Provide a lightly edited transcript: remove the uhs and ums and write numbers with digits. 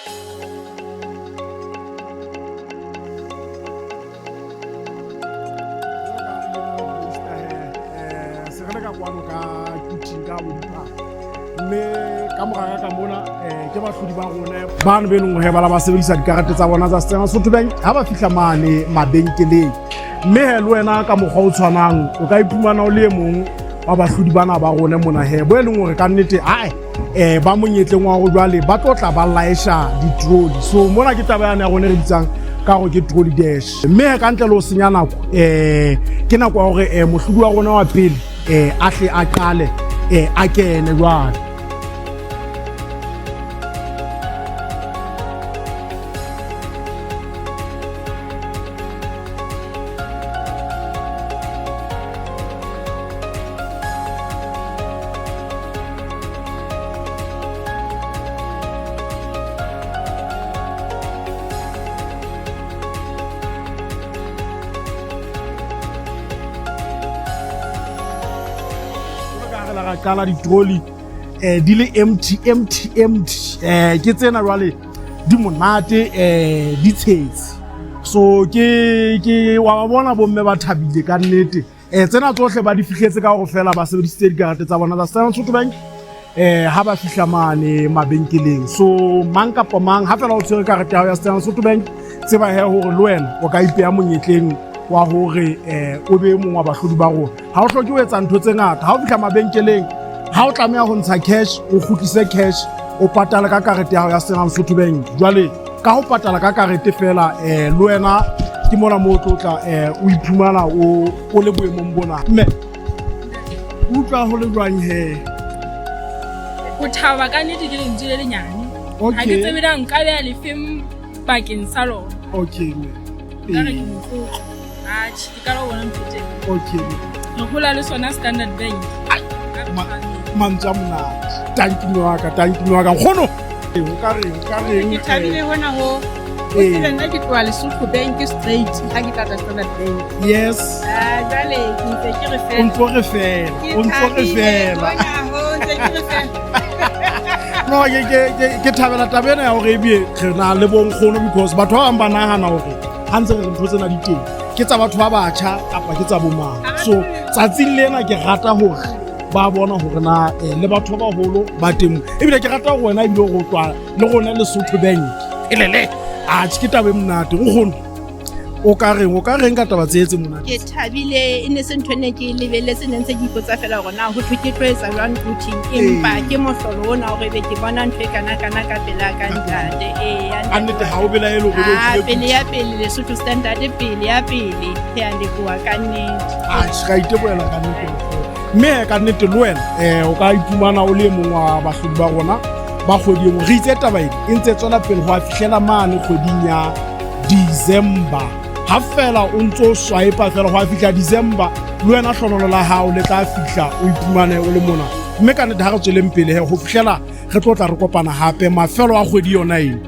Se re le ka kwano ka kuting ka bodipha, mme ka moraka ka mona ke bahlodi ba rona bano be leng hore ba la ba sebedisa dikarete tsa bona tsa Standard Sotho Bank ha ba fihla mane mabenkeleng. Mme he, le wena ka mokgwa o tshwanang o ka iphumana o le e mong wa bahlodi bana ba rona mona he, bo e leng hore ka nnete ae ba monyetleng wa go jwale ba tlo tla ba laesha di-trolley. So mona ke taba yane ya rone re bitsang ka gore ke trolley dash. Mme he, ka ntle le ho senya nako, ke nako ya gore mohlodi wa rona wa pele a hle a qale, a kene jwale. Ka re la ra qala di-trolley di le empty, empty, empty. Ke tsena jwale di monate, di tshetse. So ke wa ba bona bomme ba thabile ka nnete. Tsena tsohle ba di fihletse ka hore fela ba sebedisitse dikarete tsa bona tsa Standard Sotho Bank ha ba fihla mane mabenkeleng. So mang kapa mang, ha fela o tshwere karete ya hao ya Standard Sotho Bank, tseba he hore le wena o ka ipeha monyetleng wa hore o be mong wa bahlodi ba rona. Ha o hloke ho etsa ntho tse ngata. Ha o fihla mabenkeleng, ha o tlameha ho ntsha cash, o kgutlise cash, o patale ka karete ya hao ya Standard Sotho Bank. Jwale ka ho patala ka karete fela, le wena ke mona mo o tlo tla o iphumana o le boemong bona. Mme utlwa ho le jwang he? Ho thaba ka nnete ke lentswe le lenyane. Ha ke tsebe na nka beha lefeng bakeng sa lona. Okay mme. Nka re ke motlotlo. Atjhe, ke qala ho bona ntho teng. Re hola le sona Standard Bank. Mantswe a monate. Tanki mme wa ka, tanki mme wa ka. Nkgono, o ka reng, o ka reng? Ke thabile hona ho o tsebe nna ke tloha Lesotho Bank straight ha ke tla Standard Bank. Ah, jwale ke ntse ke re O fela. Ntso re fela. Ke O ntso re thabile fela. hona ho, ntse ke re fela. No, ke thabela taba ena ya hore ebile re na le bonkgono, because batho ba bang ba nahana hore ha ntse re re ntho tsena di teng ke tsa batho ba batjha kapa ke tsa bomang. So tsatsing lena ke rata hore ba bona hore na le batho ba baholo ba teng, ebile ke rata hore wena ebile go tlwa le rona Lesotho Bank elele. Atjhe, ke taba e monate. Nkgono, o ka reng, o ka reng ka taba tse tse monate? Ke thabile, e ne se ntho e ne ke e lebelletse, ne ntse ke ipotsa fela hore na ho thwe ke tlo etsa jwang quoting, empa ke mohlolo ona hore ebe ke bona ntho e kana-kana ka pela ka ntate. Ee. Ka nnete ha o belaele hore o Ah, tlile? Pele ya pele, Lesotho Standard pele ya pele. Ke a leboha ka nnete. Atjhe, ra itebohela ka nnete, nkgono. Mme he, ka nnete le wena o ka iphumana o le e mong wa bahlodi ba rona ba kgwedi engwe. Re itse taba ena e ntse e tswela pele ho a fihlela mane kgweding ya December. Ha fela o ntso o swipe fela ho a fihla December, le wena hlonolo la hao le tla fihla, o iphumane o le mona. Mme ka nnete ha re tsweleng pele he ho fihlela re tlo tla re kopana hape mafelo a kgwedi yona eno.